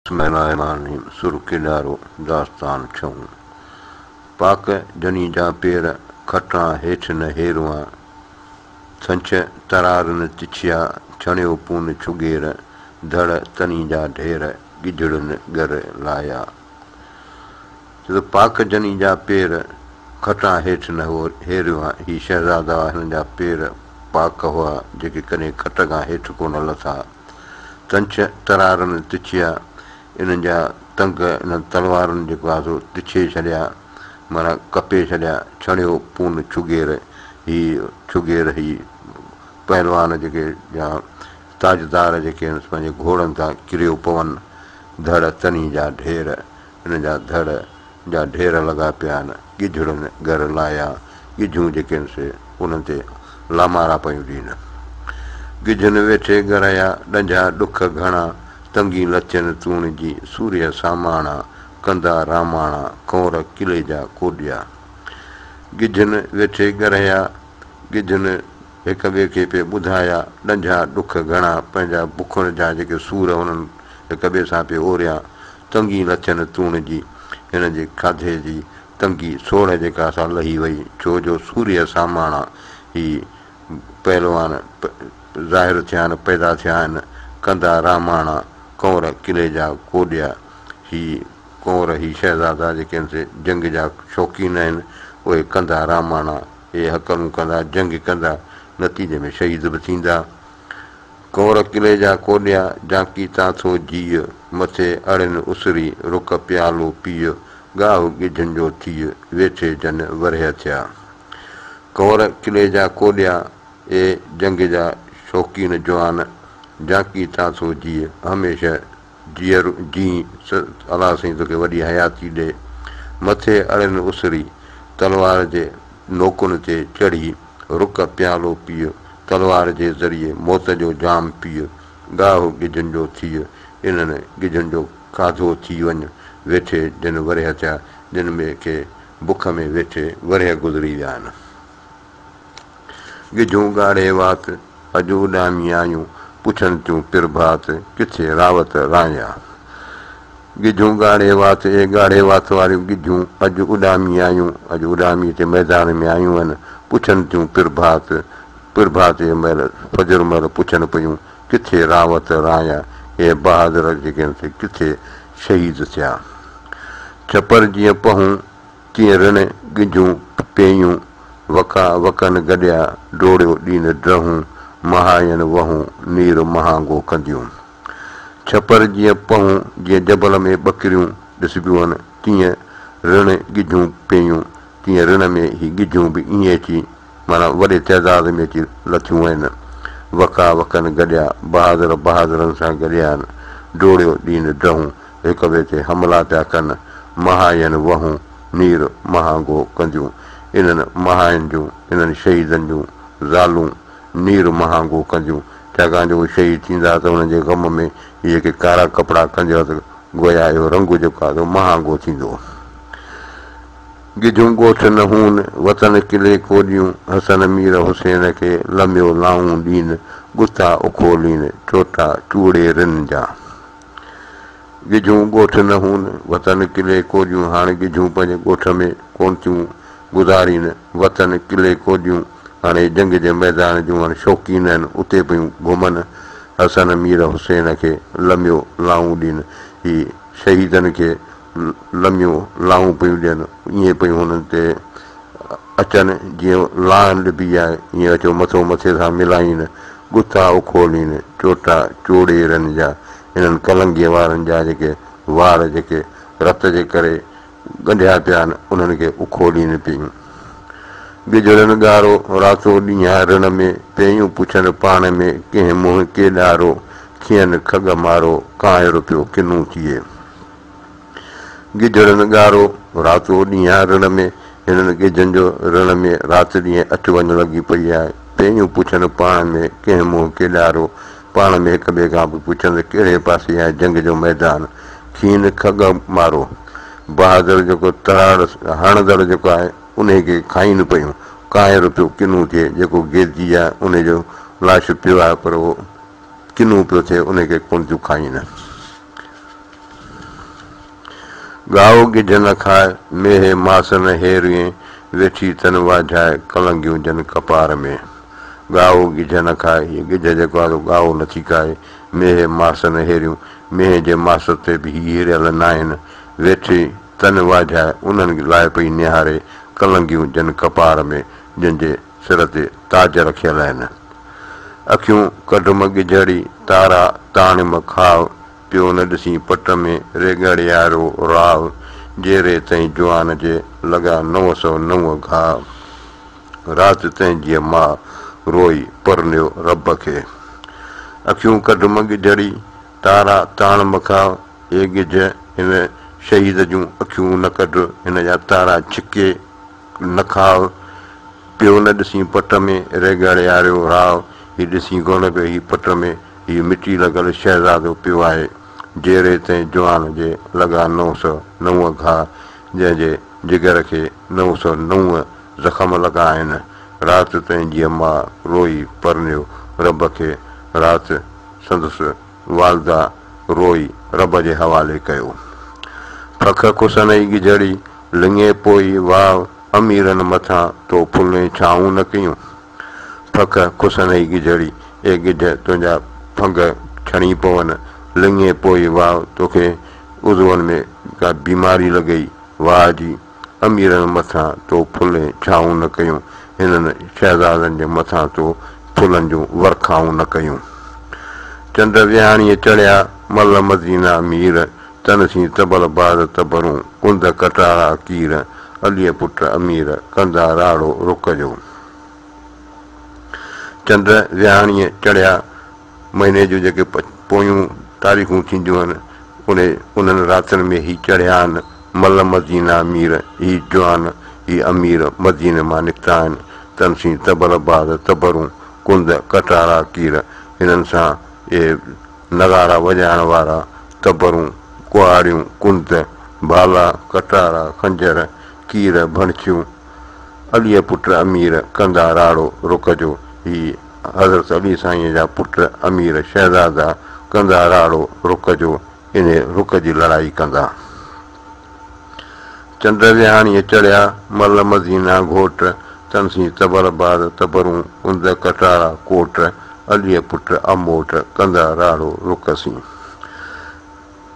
بسم الله الرحمٰن الرحيم سر ڪيڏارو داستان ڇهون پاڪ جني جا پير کٽان هيٺ نه هيروان ڇنڇ ترار نه تڇيا ڇڻيو پون ڇڳير ڌڙ تني جا ڍير ڳجهڙن ڳر لايا چي ٿو پاڪ جني جا پير کٽان هيٺ نه هيروان هي شهزادا هنن جا پير پاڪ هئا جيڪي ڪڏهن کٽ کان هيٺ ڪونه لٿا. تنڇ ترارن تڇيا، انهن جا تنگ انهن تلوارن جيڪو آهي سو تڇي ڇڏيا، معنيٰ ڪپي ڇڏيا، ڇڻيو پون ڇگير، هي ڇگير هي پهلوان جيڪي يا تاجدار جيڪي آهن سي پنهنجي گهوڙن تان ڪريو پون، ڌڙ تني جا ڍير، انهن جا ڌڙ جا ڍير لڳا پيا آهن، ڳجهڙن ڳر لايا، ڳجهون جيڪي آهن سي انهن تي لامارا پيون ڏين. ڳجهن ويٺي ڳرهيا، ڏنجها ڏک گهڻا، تنگي لٿين تون جي، سورهيه ساماڻا، ڪندا راماڻا، ڪنور قلعي جا ڪوڏيا. ڳجهن ويٺي ڳرهيا، ڳجهن هڪ ٻئي کي پئي ٻڌايا، ڏنجها ڏک گهڻا، پنهنجا بکن جا جيڪي سور انهن هڪ ٻئي سان پئي اوريا، تنگي لٿين تون جي، هن جي کاڌي جي تنگي سوڙهه جيڪا سا لهي وئي، ڇو جو سورهيه ساماڻا هي پهلوان ظاهر ٿيا آهن، پيدا ٿيا آهن، ڪندا راماڻا، ڪنور قلعي جا ڪوڏيا، هي ڪنور هي شهزادا جيڪي آهن سي جنگ جا شوقين آهن، اهي ڪندا راماڻا، اهي هڪلون ڪندا، جنگ ڪندا، نتيجي ۾ شهيد به ٿيندا. ڪنور قلعي جا ڪوڏيا، جانڪي تان ٿو جيء، مٿي اڙين اسري، رڪ پيالو پيء، ڳاهه ڳجهن جو ٿيء، ويٺي جن ورهيه ٿيا. ڪنور قلعي جا ڪوڏيا، اي جنگ جا شوقين جوان، جانڪي تان ٿو جيء، هميشه جيئرو جيئين، الله سائين توکي وڏي حياتي ڏي. مٿي اڙين اسري، تلوار جي نوڪن تي چڙهي، رڪ پيالو پيء، تلوار جي ذريعي موت جو جام پيء، ڳاهه ڳجهن جو ٿيء، انهن ڳجهن جو کاڌو ٿي وڃ، ويٺي جن ورهيه ٿيا، جن ۾ کي بک ۾ ويٺي ورهيه گذري ويا آهن. ڳجهون ڳاڙهي وات، اڄ اڏامي آيون، پڇن ٿيون پرڀات، ڪٿي راوت رايا. ڳجهون ڳاڙهي وات، اي ڳاڙهي وات واريون ڳجهون، اڄ اڏامي آيون، اڄ اڏامي هتي ميدان ۾ آيون آهن، پڇن ٿيون پرڀات، پرڀات جي مهل، فجر مهل پڇن پيون، ڪٿي راوت رايا، اي بهادر جيڪي آهن سي ڪٿي شهيد ٿيا. ڇپر جيئن پهون، تيئن رڻ ڳجهون پييون، وکا وکن گڏيا، ڊوڙيو ڏين ڊرهون، مهاين وهون، نير مهانگو ڪنديون. ڇپر جيئن پهون، جيئن جبل ۾ ٻڪريون ڏسبيون هن، تيئن رڻ ڳجهون پييون، تيئن رڻ ۾ هي ڳجهون به ائين اچي معنيٰ وڏي تعداد ۾ اچي لٿيون آهن. وکا وکن گڏيا، بهادر بهادرن سان گڏيا آهن. ڊوڙيو ڏين ڊهون، هڪ ٻئي تي حملا پيا ڪن. مهاين وهون، نير مهانگو ڪنديون. انهن مهاين جون، انهن شهيدن جون زالون نير مهانگو ڪنديون. ڇاڪاڻ جو اهي شهيد ٿيندا ته انهن جي غم ۾ هي جيڪي ڪارا ڪپڙا ڪنديون ته گويا اهو رنگ جيڪو آهي سو مهانگو ٿيندو. ڳجهون ڳوٺ نه هون، وطن قلعي ڪوڏيون، حسن مير حسين کي، لميو لائون ڏين، ڳٿا اکولين، چوٽا چوڙي رن جا. ڳجهون ڳوٺ نه هون، وطن قلعي ڪوڏيون، هاڻ ڳجهون پنهنجي ڳوٺ ۾ ڪونه ٿيون گذارين، وطن قلعي ڪوڏيون، هاڻي جنگ جي ميدان جون هاڻ شوقين آهن، اتي پيون گهمن، حسن مير حسين کي، لميو لائون ڏين، هي شهيدن کي لميون لائون پيون ڏين، ائين پيون هنن تي اچن، جيئن لانئن ڏبي آهي، ائين اچيو مٿو مٿي سان ملائين، ڳٿا اکولين، چوٽا چوڙيرن جا، هنن ڪلنگيء وارن جا جيڪي وار جيڪي رت جي ڪري ڳنڍيا پيا آهن، انهن کي اکولين پيون. ڳجهڙن ڳارو، راتو ڏينهان رڻ ۾، پيون پڇن پاڻ ۾، ڪنهن منهن ڪيڏارو، کين کڳ مارو، ڪانئر پيو ڪنون ٿئي. ڳجهڙن ڳارو، راتو ڏينهان رڻ ۾، هنن ڳجهن جو رڻ ۾ رات ڏينهن اچ وڃ لڳي پئي آهي. پيون پڇن پاڻ ۾، ڪنهن منهن ڪيڏارو، پاڻ ۾ هڪ ٻئي کان به پڇن ته ڪهڙي پاسي آهي جنگ جو ميدان. کين کڳ مارو. بهادر جيڪو تراڙ هڻندڙ جيڪو آهي، انهي کي کائين پيون. ڪانئر پيو ڪنون ٿئي، جيڪو گيدي آهي، انهي جو لاش پيو آهي، پر اهو ڪنون پيو ٿئي، انهي کي ڪونه ٿيون کائين. ڳائو ڳجهه نه کاء، ميهي ماس نه هيروين، ويٺي تن واجهائي، ڪلنگيون جن ڪپار ۾. ڳائو ڳجهه نه کاء، هيء ڳجهه جيڪو آهي سو ڳائو نٿي کائي، ميهي ماس نه هيريون، مينهن جي ماس تي به هي هيريل ناهن، ويٺي تن واجهائي، انهن لاء پئي نهاري، ڪلنگيون جن ڪپار ۾، جن جي سر تي تاج رکيل آهن. اکيون ڪڍ م ڳجهڙي، تارا تاڻ م کاء، پيو نه ڏسين پٽ ۾، ريڳڙيارو راء، جيري تنهن جوان جي، لڳا 909 گهاء. رات تنهنجيء ماء، روئي پرنيو رب کي. اکيون ڪڍ م ڳجهڙي، تارا تاڻ م کاء، اي ڳجهه، هن شهيد جون اکيون نه ڪڍ، هن جا تارا ڇڪي نه کاء. پيو نه ڏسين پٽ ۾، ريڳڙياريو راء، هي ڏسين ڪونه پيو، هي پٽ ۾، هي مٽي لڳل شهزادو پيو آهي. جيري تنهن جوان جي لڳا 909 گهاء، جنهن جي جگر کي 909 زخم لڳا آهن. رات تنهنجيء ماء روئي پرنيو رب کي، رات سندس والده روئي رب جي حوالي ڪيو. ڦک کسنئي ڳجهڙي، لڱي پوئي واء، اميرن مٿان تو ڦلين ڇانئون نه ڪيون. ڦک کسنئي ڳجهڙي، اي ڳجهه تنهنجا ڦنگ ڇڻي پون، لڱي پوئي واء، توکي عضون ۾ ڪا بيماري لڳئي، واء جي اميرن مٿان تو ڦلين ڇانئون نه ڪيون، هنن شهزادن جي مٿان تو ڦلن جون ورکائون نه ڪيون. چنڊ ويهاڻيء چڙهيا، مل مدينا مير، تن سين طبل باز تبرون، ڪنڌ ڪٽارا ڪير، عليء پٽ امير، ڪندا راڙو رڪ جو. چنڊ ويهاڻيء چڙهيا، مهيني جون جيڪي پويون تاريخون ٿينديون آهن، انهي انهن راتن ۾ هي چڙهيا آهن، مل مدينا مير، هي جوان، هي امير مديني مان نڪتا آهن، تن سين طبل باز تبرون، ڪنڌ ڪٽارا ڪير، هنن سان اهي نغارا وڄائڻ وارا، تبرون، ڪهاڙيون، ڪنڌ، ڀالا، ڪٽارا، خنجر، ڪير، ڀڻچيون، عليء پٽ امير، ڪندا راڙو رڪ جو، هي حضرت علي سائينء جا پٽ امير شهزادا، ڪندا راڙو رڪ جو، انهي رڪ جي لڙائي ڪندا. چنڊ ويهاڻيء چڙهيا، مل مدينا گهوٽ، تن سين طبل باز تبرون، ڪنڌ ڪٽارا ڪوٽ، عليء پٽ اموٽ، ڪندا راڙو رڪ سين.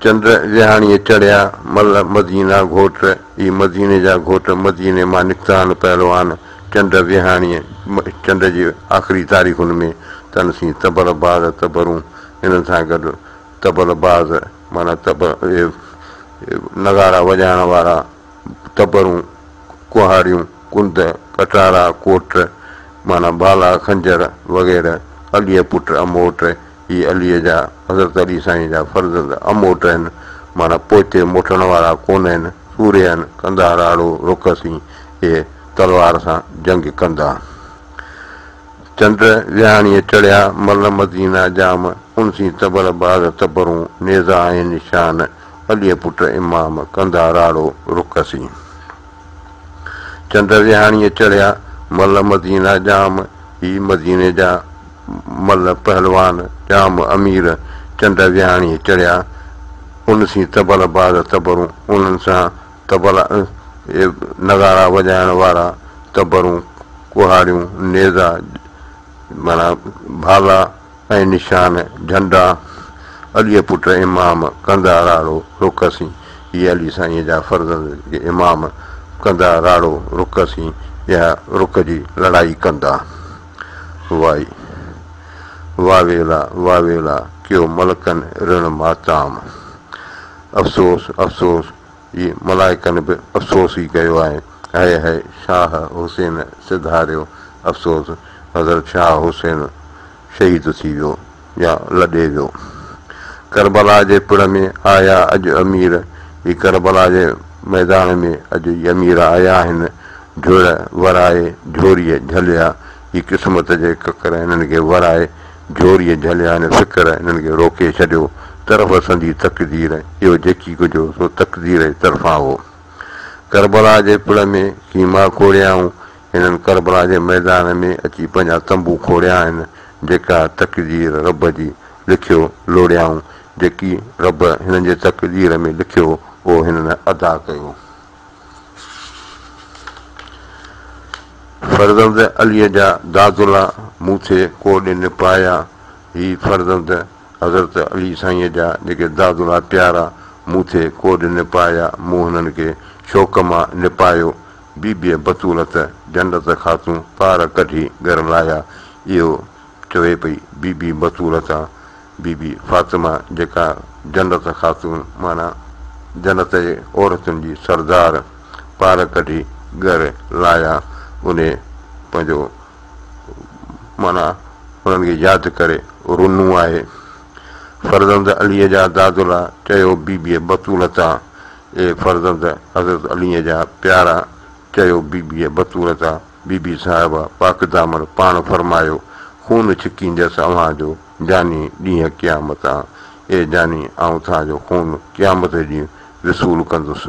چنڊ ويهاڻيء چڙهيا، مل مدينا گهوٽ، هي مديني جا گهوٽ مديني مان نڪتا آهن پهلوان، چنڊ ويهاڻيء، چنڊ جي آخري تاريخن ۾، تن سين طبل باز تبرون، هنن سان گڏ طبل باز معنيٰ اهي نغارا وڄائڻ وارا، تبرون، ڪهاڙيون، ڪنڌ، ڪٽارا، ڪوٽ، معنيٰ ڀالا، خنجر وغيره، عليء پٽ اموٽ، هي عليء جا، حضرت علي سائينء جا فرزند اموٽ آهن، معنيٰ پوئتي موٽڻ وارا ڪونه آهن، سورهيه آهن، ڪندا راڙو رڪ سين، اهي تلوار سان جنگ ڪندا. چنڊ ويهاڻيء چڙهيا، مل مدينا ڄام، ان سين طبل باز تبرون، نيزا ۽ نشان، عليء پٽ امام، ڪندا راڙو رڪ سين. چنڊ ويهاڻيء چڙهيا، مل مدينا ڄام، هي مديني جا مل پهلوان، ڄام امير، چنڊ ويهاڻيء چڙهيا، ان سين طبل باز تبرون، انهن سان طبل نغارا وڄائڻ وارا، تبرون، ڪهاڙيون، نيزا معنيٰ ڀالا ۽ نشان، جهنڊا، عليء پٽ امام، ڪندا راڙو رڪ سين، هي علي سائينء جا فرزند جيڪي امام، ڪندا راڙو رڪ سين، اها رڪ جي لڙائي ڪندا. وائي، واويلا، واويلا، ڪيو ملڪن رڻ ماتام. افسوس، افسوس، هي ملائڪن به افسوس ئي ڪيو آهي. هئي هئي، شاهه حسين سڌاريو، افسوس، حضرت شاهه حسين شهيد ٿي ويو يا لڏي ويو. ڪربلا جي پڙ ۾ آيا اڄ امير، هي ڪربلا جي ميدان ۾ اڄ هي امير آيا آهن، جهڙ ورائي جهوريء جهليا، هي قسمت جي ڪڪر هنن کي ورائي جهوريء جهليا، هن فڪر هنن کي روڪي ڇڏيو، طرف سندي تقدير، اهو جيڪي ڪجهه هو سو تقدير جي طرفان هو. ڪربلا جي پڙ ۾ خيما کوڙيائون، هنن ڪربلا جي ميدان ۾ اچي پنهنجا تنبو کوڙيا آهن، جيڪا تقدير رب جي لکيو لوڙيائون، جيڪي رب هنن جي تقدير ۾ لکيو اهو هنن ادا ڪيو. فرزند عليء جا دادلا مون ٿئي ڪوڏ نپايا، هي فرزند حضرت علي سائينء جا جيڪي دادلا پيارا مون ٿئي ڪوڏ نپايا، مون هنن کي شوق مان نپايو، بيبيء بتولت جنت خاتون پار ڪڍي ڳر لايا، اهو چوي پئي بيبي بتولت بيبي فاطمه جيڪا جنت خاتون معنيٰ جنت جي عورتن جي سردار پار ڪڍي ڳر لايا انهي پنهنجو معنيٰ انهن کي ياد ڪري رنو آهي. فرزند عليء جا دادلا چيو بيبيء بتول تان اي فرزند حضرت عليء جا پيارا چيو بيبيء بتول تان بيبي صاحبه پاڪدامن پاڻ فرمايو خون ڇڪينديس اوهان جو جاني ڏينهن قيامت آن، اي جاني آئون ٿان جو خون قيامت جي ڏينهن وصول ڪندس.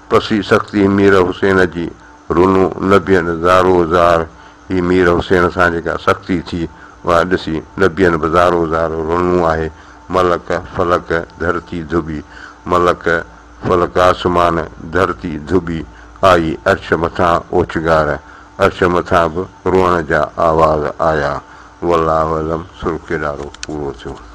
پسي سختي مير حسين جي، رنو نبين زارو زار، هي مير حسين سان جيڪا سختي ٿي اها ڏسي نبين به زارو زار رنو آهي، ملڪ فلڪ ڌرتي ڌٻي، ملڪ فلڪ آسمان ڌرتي ڌٻي، آئي عرش مٿان اوڇگار، عرش مٿان به روئڻ جا آواز آيا. والله اعلم سر ڪيڏارو پورو ٿيو.